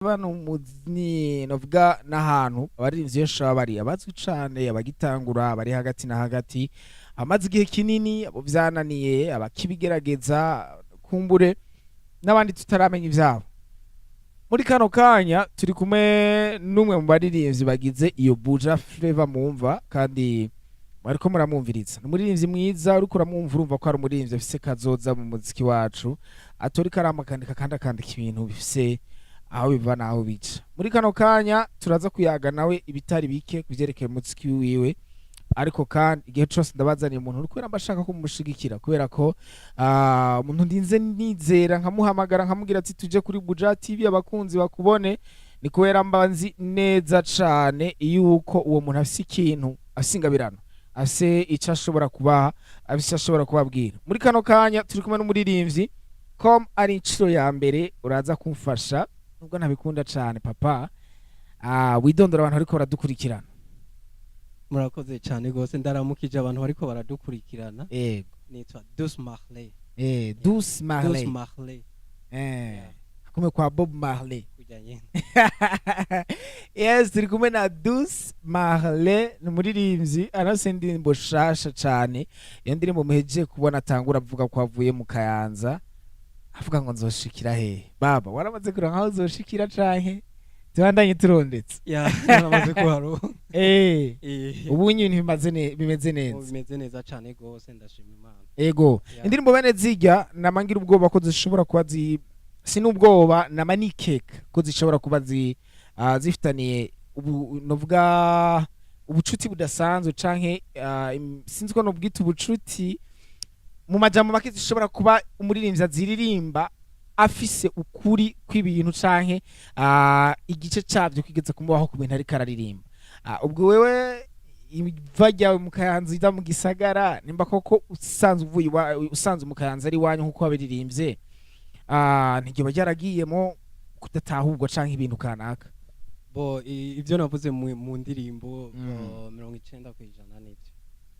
Bano ni novuga n'ahantu abaririmbyi benshi baba bari, abazwi cane, abagitangura, abari hagati na hagati, amaze igihe kinini, abo vyananiye, abakibigerageza kumbure n'abandi tutaramenya ivyabo. Muri kano kanya turi kumwe n'umwe mu baririmbyi bagize iyo Buja Flavor mumva kandi bariko muramwumviriza. Ni umuririmbyi mwiza, uriko uramwumva urumva ko ari umuririmbyi afise kazoza mu muziki wacu, atora ikaramu akandika kandi akandika ibintu bifise aho biva n'aho bica. Muri kano kanya turaza kuyaga nawe ibitari bike ku vyerekeye umuziki wiwe, ariko kandi igihe cose ndabazaniye umuntu kubera mba ashaka ko mumushigikira, kubera ko umuntu ndinze nizera nkamuhamagara nkamubwira ati tuje kuri Buja TV abakunzi bakubone, ni kubera mba nzi neza cane yuko uwo muntu afise ikintu, afise ingabirano, afise ico ashobora kubaha, afise ico ashobora kubabwira. Muri kano kanya turi kumwe n'umuririmbyi. Com ari incuro ya mbere uraza kumfasha, nubwo ntabikunda cane. Papa, widondora abantu ariko baradukurikirana. Murakoze cyane rwose, ndaramukije abantu bariko baradukurikirana. Yego. Nitwa Douce Marley. Douce Marley. Douce Marley. Kumwe kwa Bob Marley. Kujya nyene. Yes, turi kumwe na Douce Marley, ni umuririmbyi anase indirimbo shasha cane. Iyo ndirimbo muhejeje kubona, atangura avuga ko avuye mu Kayanza, avuga ngo nzoshikira hehe. Baba waramaze kuronka aho uzoshikira canke tubandanye turondetse? Ya, naramaze kuharonka. Ubu nyine bimeze Ubu neza. Bimeze neza cyane rwose, ndashima Imana. Ego. Indirimbo bene zijya nama ngira ubwoba ko zishobora kuba zi sinubwoba, nama nikeka ko zishobora kuba zifitaniye ubu novuga ubucuti budasanzwe canke sinzi ko nobwita ubucuti. Mu majambo make, zishobora kuba umuririmbyi aziririmba afise ukuri kw'ibintu canke igice cavyo kigeze kumubaho ku bintu ariko araririmba. Ubwo wewe iva ryawe mu Kayanza uja mu gisagara, nimba koko usanzwe uvuye usanzwe mu Kayanza ari iwanyu nkuko wabiririmbye, ntiryoba ryaragiyemo kudatahurwa canke ibintu kanaka? Bo ivyo navuze mu ndirimbo, 90% nivyo.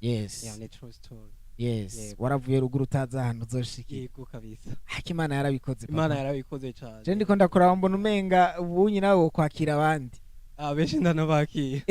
Yeah, ni true story. Yego. Waravuye ruguru utazi ahantu uzoshikira. Yego kabisa. Ariko Imana yarabikoze, papa. Imana yarabikoze cane. Je ndiko ndakora mbona umenga ubunyi nawe wokwakira abandi. Ah, benshi ndanabakiye.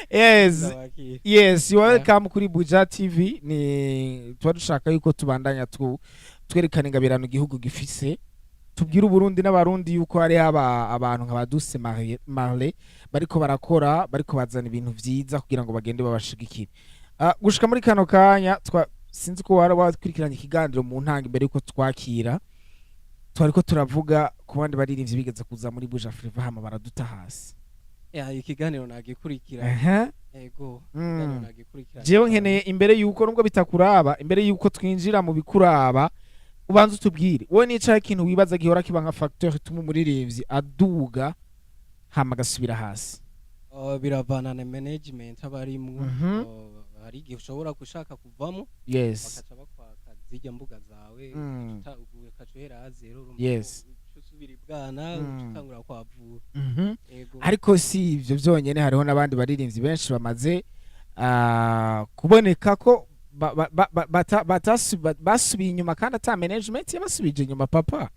Ndabakiye. Yes, you are welcome kuri Buja TV. Ni tuba dushaka yuko tubandanya twerekana ingabirano igihugu gifise, tubwire Uburundi n'Abarundi yuko hari abantu nka ba Douce Marley bariko barakora, bariko bazana ibintu vyiza kugira ngo bagende babashigikire. Gushika muri kano kanya sinzi ko wari wakurikiranye ikiganiro mu ntango imbere yuko twakira, twariko turavuga ku bandi baririmbyi bigeze kuza muri Buja Flava hama baraduta hasi. Yeah, ikiganiro nagikurikira. Ego. Ikiganiro nagikurikira. Jewe nkeneye imbere yuko, nubwo bitakuraba, imbere yuko twinjira mu bikuraba, ubanza utubwire wowe nicaye ikintu wibaza gihora kiba nka facteur ituma umuririmbyi aduga hama agasubira hasi. Biravana na management aba arimwo. Hari igihe ushobora gushaka kuvamo, bakaca bakwaka zirya mbuga zawe, ugaca uhera à zéro, urumva ko uca usubira ibwana, uca utangura kwavura. Ego. Ariko si ivyo vyonyene, hariho n'abandi baririmbyi benshi bamaze kuboneka ko basubiye inyuma kandi ata management yabasubije inyuma. Papa,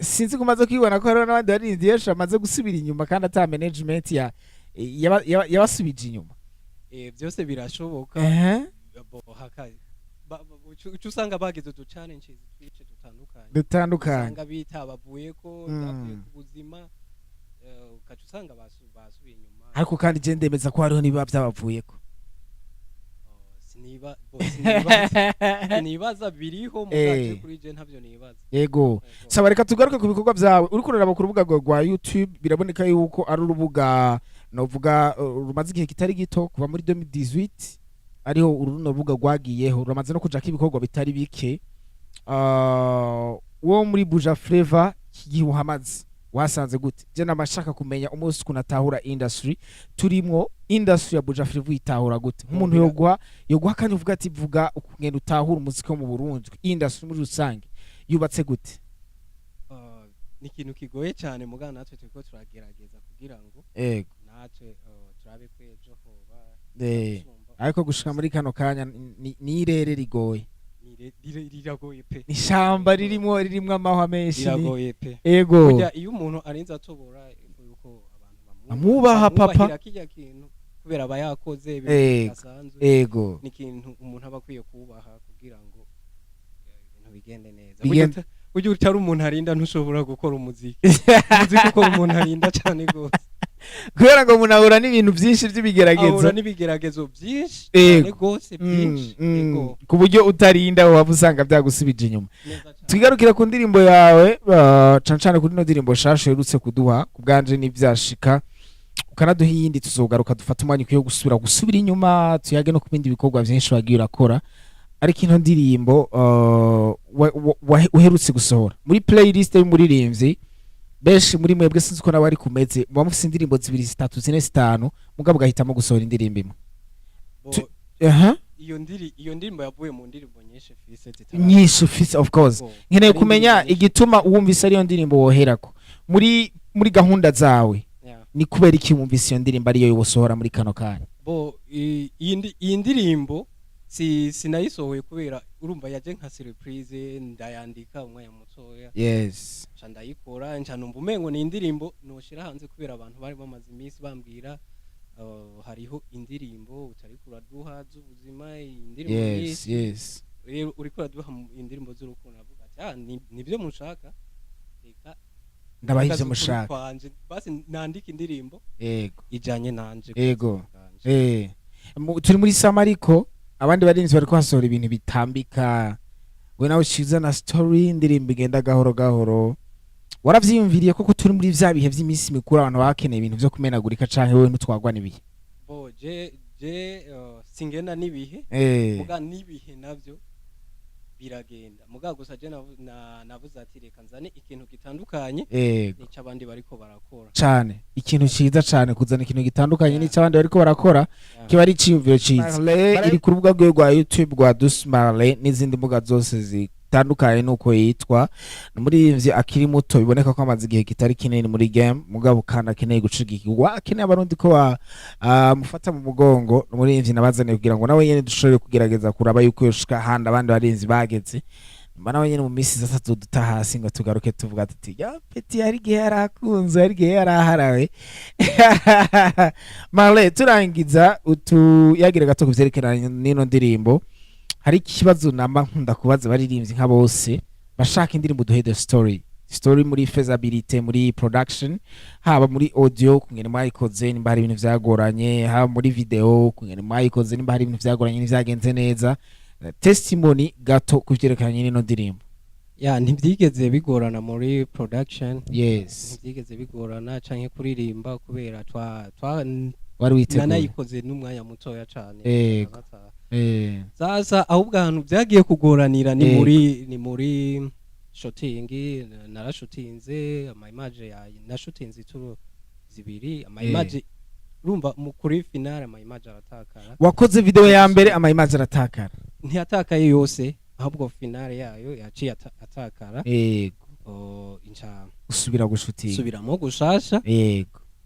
sinzi ko umaze kwibona ko hariho n'abandi baririmbyi benshi bamaze gusubira inyuma kandi ata management yabasubije inyuma. Byose birashoboka. Bo, uca usanga bagize udu challenges twinshi dutandukanye. Dutandukanye. Usanga bita bavuye ko byavuye ku buzima, ugaca usanga basubiye inyuma. Ariko kandi je ndemeza ko hariho nibiba byabavuyeko. Oh, sinibaza biriho mugaje kuri je ntavyo nibaza. Yego. Yego. Saba reka tugaruke ku bikorwa byawe. Uriko uraraba ku rubuga rwawe rwa YouTube, biraboneka yuko ari urubuga novuga rumaze igihe kitari gito, kuva muri 2018 ariho uru runo rubuga rwagiyeho, ruramaze no kujako ibikorwa bitari bike. Wo muri Buja Flavor iki gihe uhamaze wasanze gute? Je namashaka kumenya umunsi ukuntu atahura industry turimwo, industry ya Buja Flavor uyitahura gute nk'umuntu yoguha kandi uvuga ati vuga ukugenda utahura umuziki wo mu Burundi, industry muri rusange yubatse gute? Ni ikintu kigoye cyane, mugana natwe turiko turagerageza kugira ngo natwe turabe ko ejo hoba gusumba. Ariko gushika muri kano kanya ni irere rigoye. Ni Riragoye pe. Ishamba ririmwo amahwa menshi. Riragoye pe. Ego. Burya iyo umuntu arinze atobora, yuko abantu Bamwubaha, papa. bamwubahira kirya kintu kubera aba yakoze ibintu bidasanzwe. Ni ikintu umuntu aba akwiye kubaha kugira ngo ibintu bigende neza. Burya utari umuntu arinda, ntushobora gukora umuziki. Umuziki ukora umuntu arinda cyane rwose. Kubera ngo umuntu ahura n'ibintu byinshi by'ibigeragezo. Ahura n'ibigeragezo byinshi cyane rwose, byinshi. Ego. Ku buryo utarinda waba usanga byagusubije inyuma. Neza cyane. Twigarukira ku ndirimbo yawe, cane cane kuri ino ndirimbo shasha uherutse kuduha. Ku bwanje n'ivyashika ukanaduha iyindi, tuzogaruka dufate umwanya ukwiye gusubira inyuma, tuyage no ku bindi bikorwa vyinshi wagiye urakora. Ariko ino ndirimbo uherutse gusohora muri playlist y'umuririmbyi, benshi muri mwebwe, sinzi uko nawe ari kumeze, muba mufise indirimbo zibiri, zitatu, zine, zitanu, mugabo ugahitamo gusohora indirimbo imwe. Aha. Iyo ndirimbo yavuye mu ndirimbo nyinshi fise zitara. Nyinshi ufise, of course. Bo, Nkeneye hari kumenya indirimbo nyinshi. igituma wumvise ariyo ndirimbo woherako muri gahunda zawe. Ni kubera iki wumvise iyo ndirimbo ariyo wosohora muri kano kanya? Bo, iyi ndirimbo si sinayisohoye kubera, urumva, yaje nka surprise, ndayandika umwanya mutoya, nca ndayikora, nca numva umengo ni indirimbo noshira hanze kubera abantu bari bamaze iminsi bambwira, hariho indirimbo utariko uraduha z'ubuzima, indirimbo nyinshi. Rero uriko uraduha indirimbo z'urukundo, avuga ati: "Ah, nibyo mushaka, reka Ndabaha ivyo ngaragaze ukuri mushaka." kwanje, basi nandike indirimbo ijanye nanje ku buzima bwanje. Turi muri summer, ariko abandi barinzi bariko basohora ibintu bitambika, we nawe uciza na story, indirimbo igenda gahoro gahoro. Waravyiyumviriye koko turi muri vya bihe vy'iminsi mikuru, abantu bakeneye ibintu vyo kumenagurika, canke wewe ntutwagwa n'ibihe? Bo, je singenda n'ibihe. Muga n'ibihe navyo biragenda, muga gusa je navuze ati reka nzane ikintu gitandukanye n'ico abandi bariko barakora. Cane, ikintu ciza cane, kuzana ikintu gitandukanye n'ico abandi bariko barakora. Kiba ari iciyumviro ciza. Marley iri ku rubuga rwiwe rwa YouTube rwa Douce Marley n'izindi mbuga zose zitandukanye nuko yitwa. Ni umuririmbyi akiri muto, biboneka ko amaze igihe kitari kinini muri game, mugabo kandi akeneye gushigikirwa, akeneye abarundi ko mufata mu mugongo. Ni umuririmbyi nabazaniye kugira ngo nawe nyene dushobore kugerageza kuraba yuko yoshika ahandi abandi barinzi bageze. Mba nawe nyene mu minsi iza tuduta hasi ngo tugaruke tuvuga tuti: "Ya petit, hari igihe yarakunze, hari igihe yaraharawe." Marley, turangiza, utuyagira gato ku vyerekeranye n'ino ndirimbo. Hari ikibazo namba nkunda kubaza abaririmbyi nka bose bashaka indirimbo: duhe the story muri feasibility, muri production, haba muri audio kungene mwayikoze nimba hari ibintu vyagoranye, haba muri video kungene mwayikoze nimba hari ibintu vyagoranye n'ivyagenze neza. Testimony gato ku vyerekeranye n'ino ndirimbo. Ya, ntibyigeze bigorana muri production. Ntibyigeze bigorana canke kuririmba kubera twa Wari witeguye. nanayikoze n'umwanya mutoya cane. Sasa ahubwo ahantu byagiye kugoranira ni muri shooting. Narashutinze ama image ya nashutinze ituro zibiri, ama image, urumva, mu kuri finale ama image aratakara. Wakoze video ya mbere, ama image aratakara. Ntiyatakaye yose, ahubwo finale yayo yaciye atakara. Inca Usubira gushutinga. Subiramo gushasha.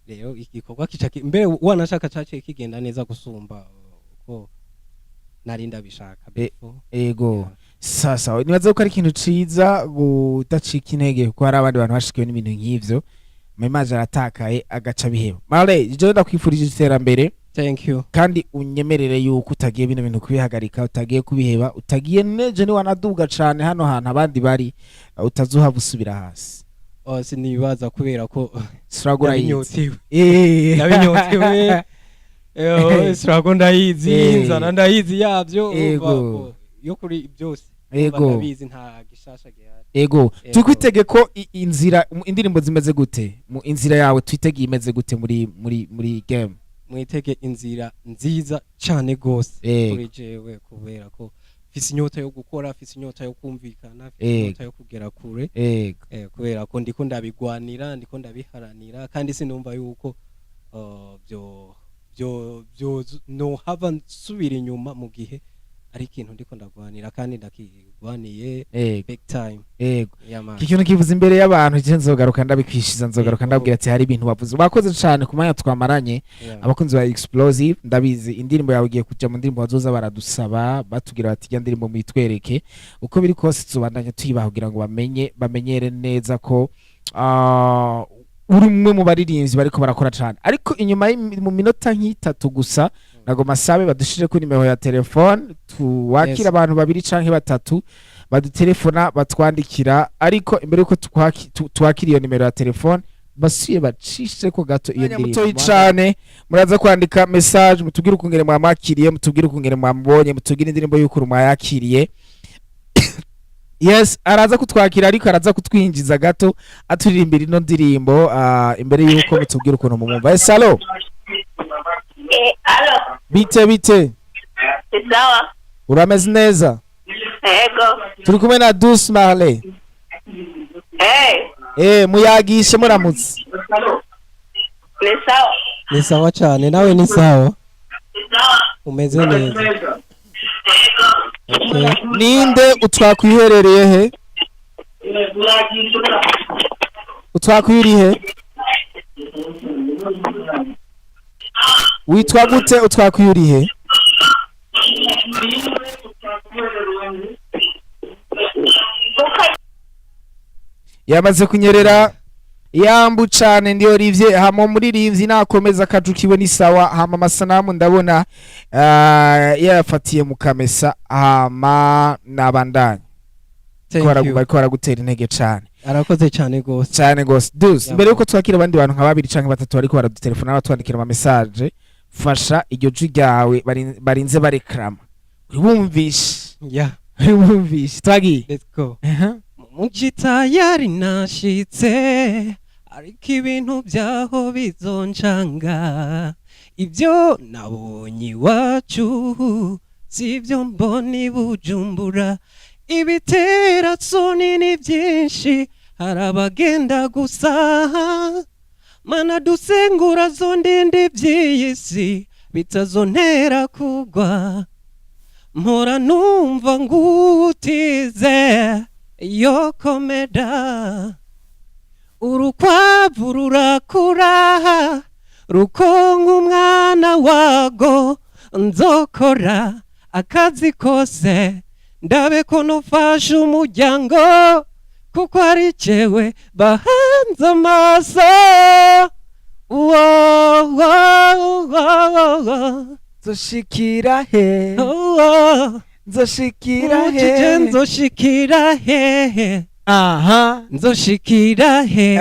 Rero igikorwa kica mbere wanashaka caciye kigenda neza gusumba uko nari ndabishaka before. Ego. Yeah. Sasa nibaza ko ari ikintu ciza kudacika intege, kuko hari abandi bantu bashikiwe n'ibintu nk'ivyo, ama image aratakaye agaca biheba. Marley, jewe ndakwifurije iterambere. Thank you. Kandi unyemerere yuko utagiye bino bintu kubihagarika, utagiye kubiheba, utagiye neje niwanaduga cane hano hantu abandi bari, utazuhava usubira hasi. Oh, sinibaza kubera ko Struggle urayizi. ndabinyotewe. Ndabinyotewe. Struggle ndayizi, inzara ndayizi yabyo, urumva ko yo kuri byose. Urumva, ndabizi, nta gishasha gihari. Ego. Tukwitege ko inzira indirimbo zimeze gute mu inzira yawe, twitege imeze gute muri game? Mwitege inzira nziza cane gose kuri jewe, kubera ko mfise inyota yo gukora, mfise inyota yo kumvikana, mfise inyota yo kugera kure. Kubera ko ndiko ndabigwanira, ndiko ndabiharanira, kandi sinumva yuko byo nohava nsubira inyuma mu gihe Ari ikintu ndiko ndagwanira kandi ndakigwaniye big time. Yeah, man. Iki kintu kivuze imbere y'abantu, je nzogaruka ndabikwishiza, nzogaruka ndabwira ati hari ibintu bavuze. Bakoze cane ku mwanya twamaranye. Abakunzi ba Explosive, ndabizi indirimbo yawe igiye kuja mu ndirimbo bazoza baradusaba, batubwira bati: "Ijya ndirimbo muyitwereke." Uko biri kose tuzobandanya tuyibaha kugira ngo bamenye, bamenyere neza ko uri umwe mu baririmbyi bariko barakora cane. Ariko inyuma mu minota nk'itatu gusa, nagoma sabe badushire kuri nimero ya telefone tuwakira abantu babiri canke batatu badutelefona, batwandikira. Ariko imbere yuko twakira iyo nimero ya telefone, basuye bacishe ko gato iyo ndirimbo mutoyi cane. Muraza kwandika message, mutubwire ukungene mwamwakiriye, mutubwire ukungene mwamubonye, mutubwire indirimbo y'ukuru mwayakiriye. Yes, araza kutwakira, ariko araza kutwinjiza gato aturirimbira ino ndirimbo imbere y'uko mutubwira ukuntu mumumva. Yes, allo? Allo? Bite bite? Sawa. Urameze neza? Ego. Turi kumwe na Douce Marley. Muyagishe, muramutse. Ni sawa. Ni sawa cyane. Nawe ni sawa, umeze neza? Okay. Ninde utwakwiherereye he? Utwakwiriye he? Witwa gute? Utwakwiriye he? Yamaze kunyerera. Yambu cane, ndi Olivier. Hama umuririmbyi nakomeza akajukiwe ni sawa. Hama amasanamu ndabona yayafatiye mu Kamesa. Hama nabandanya. Thank you. Bariko baragutera intege cane. Arakoze cyane gose. Cane gose, Douce. Yeah. Mbere yuko twakira abandi bantu nka babiri canke batatu bariko baradutelefona, batwandikira ama message, fasha iryo jwi ryawe barinze barekrama, wumvishe. Wumvishe, twagiye. Let's go. Mu tayari nashitse, ariko ibintu byaho bizoncanga. Ibyo nabonye iwacu sibyo mbona i Bujumbura. Ibitera soni ni byinshi, hari abagenda gusa. Mana dusengura zo ndinde iby'iyi si bitazontera kugwa. Mpora numva ngutize yo komera. Urukwavu rurakura rukonka umwana wago. Nzokora akazi kose ndabe ko nufasha umuryango, kuko ari jewe bahanze amaso. Uwo, uwo, uwo. Nzoshikira he? Uwo. Nzoshikira Mujije. he? Nzoshikira hehe? Nzoshikira he?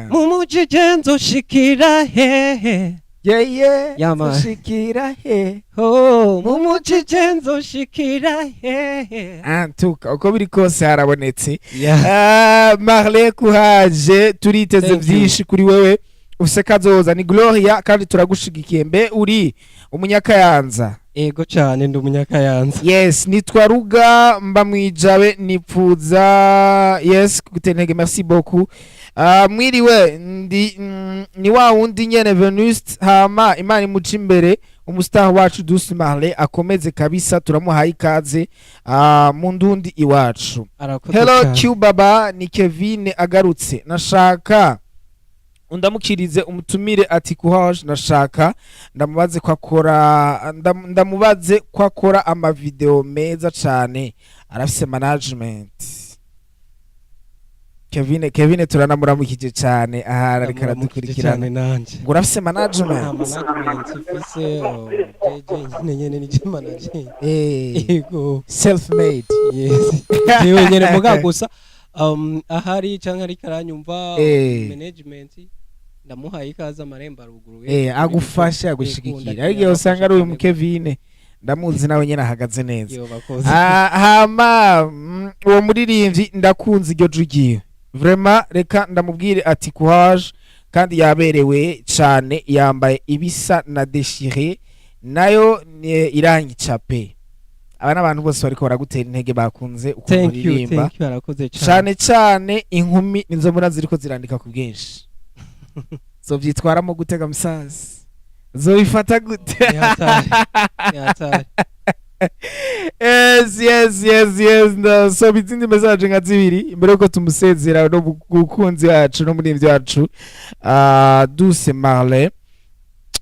Mumujije, nzoshikira hehe? Yeah. Yeah, man. Nzoshikira he? Oh, mumujije, nzoshikira hehe? Antuka uko biri kose harabonetse. Yeah. Marley, kuhaje, turiteze Thank you. byinshi kuri wewe. Ufise kazoza. Ni Gloria kandi turagushigikiye. Mbe uri umunyakayanza? Ego cyane, ndi umunyakayanza. Yes, nitwa Ruga, mba mwijabe, nipfuza yes kugutera intege. Merci beaucoup. Mwiriwe, ndi ni wa wundi nyene Venuste. Hama Imana imuca imbere umustar wacu Douce Marley, akomeze kabisa, turamuhaye ikaze mu ndundi iwacu. Arakoze Hello. cyane. Q Baba, ni Kevin agarutse. Nashaka undamukirize umutumire ati courage. Nashaka ndamubaze ko akora ndamubaze ko akora amavideo meza cane, arafise management? Kevin, Kevin turanamuramukije cane ahari ariko Ndamuramukije aradukurikirana. Cyane nanje. Ngo urafise Nta management? Management ifise. Oh, jeje nyene nyene nije manager. Yego. Self made. Yes, jewe nyene. Muga gusa ahari canke ariko aranyumva, management ndamuhaye ikaze, amarembo aruguruye. Agufashe, agushigikira. Ariko igihe usanga ari uyu mu Kevin ndamuzi, nawe nyene ahagaze neza. Yo, bakoze. Hama uwo muririmbyi ndakunze iryo jwi ryiwe vraiment. Reka ndamubwire ati courage, kandi yaberewe cane, yambaye ibisa na déchiré nayo ni irangica pe. Aba n'abantu bose bariko baragutera intege, bakunze ukuntu Thank you. uririmba. Thank you, arakoze cyane. Cane cane inkumi nizo mbona ziriko zirandika ku bwinshi. Zovyitwaramo gutega musaza? Zobifata gute? Ni hatari, ni hatari. Yes, ndasoma izindi message nka zibiri imbere yuko tumusezera, no mukunzi wacu no muririmbyi wacu, Douce Marley.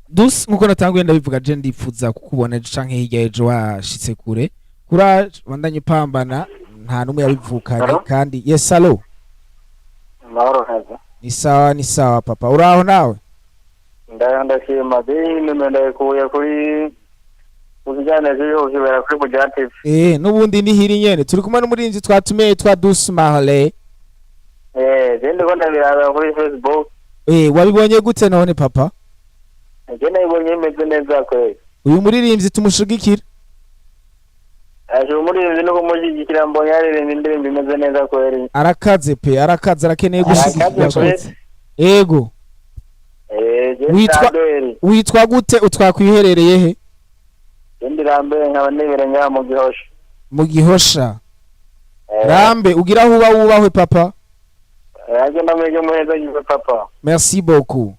Douce, nkuko natanguye ndabivuga, je ndifuza kukubona ejo canke hirya ejo washitse kure. Courage, bandanye upambana, nta numwe yabivukanye. Hello? Kandi yes, allo. Amahoro neza. Ni sawa, ni sawa papa, uraho nawe? Ndayo, ndashima. Je, nimero ndayikuye kuri ku kiganiro kiriho kibera kuri Buja TV. Eh, n'ubundi ni hiri nyene, turi kumwe n'umuririmbyi twatumiye twa Douce Marley. Eh, je ndiko ndabiraba kuri Facebook. Eh, wabibonye gute none papa? Je nayibonye imeze neza kweli. Uyu muririmbyi tumushigikira. Aje umuririmbyi no kumushyigikira, mbonye aririmba indirimbo imeze neza kweli. Arakaze pe, arakaze, arakeneye gushigikirwa. Arakaze pe. Ego. Eh, je Ramberi. Witwa gute, utwakwiherereye he? Je ndi Ramberi, nkaba nibere ngaha mu Gihosha. Mu Gihosha. Eh. Rambe, ugira aho uba wubahwe papa. Aje ndamwege muheza gize papa. Merci beaucoup.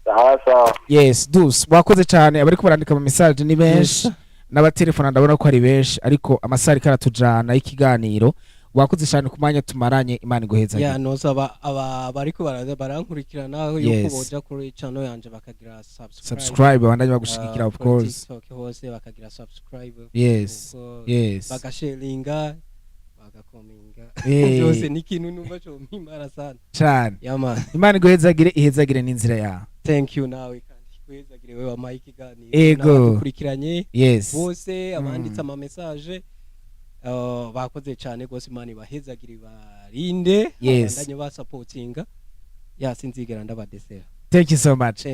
Sawa sawa. Yes, Douce, wakoze cyane. Abariko barandika ama message ni benshi, n'abatelefona ndabona ko ari benshi, ariko amasaha ariko aratujana y'ikiganiro. Wakoze cyane ku mwanya tumaranye, Imana iguheza. Ya, nosaba aba bariko baraza barankurikirana yuko boja kuri channel yanje bakagira subscribe. Subscribe, bandanye bagushigikira, of kuri course. TikTok hose bakagira subscribe. Kuko bagasharinga, bagakominga, byose ni ikintu numva cyo mpimbara sana. Cyane. Yeah man. Imana iguhezagire, ihezagire n'inzira yawe. Thank you, nawe kandi kwezagire wewe wampaye ikiganiro n'abadukurikiranye bose, abanditse ama message, bakoze cyane rwose. Imana ibahezagire, ibarinde, abandanye basapotinga ya, sinzigera ndabadesera. Thank you so much. Thank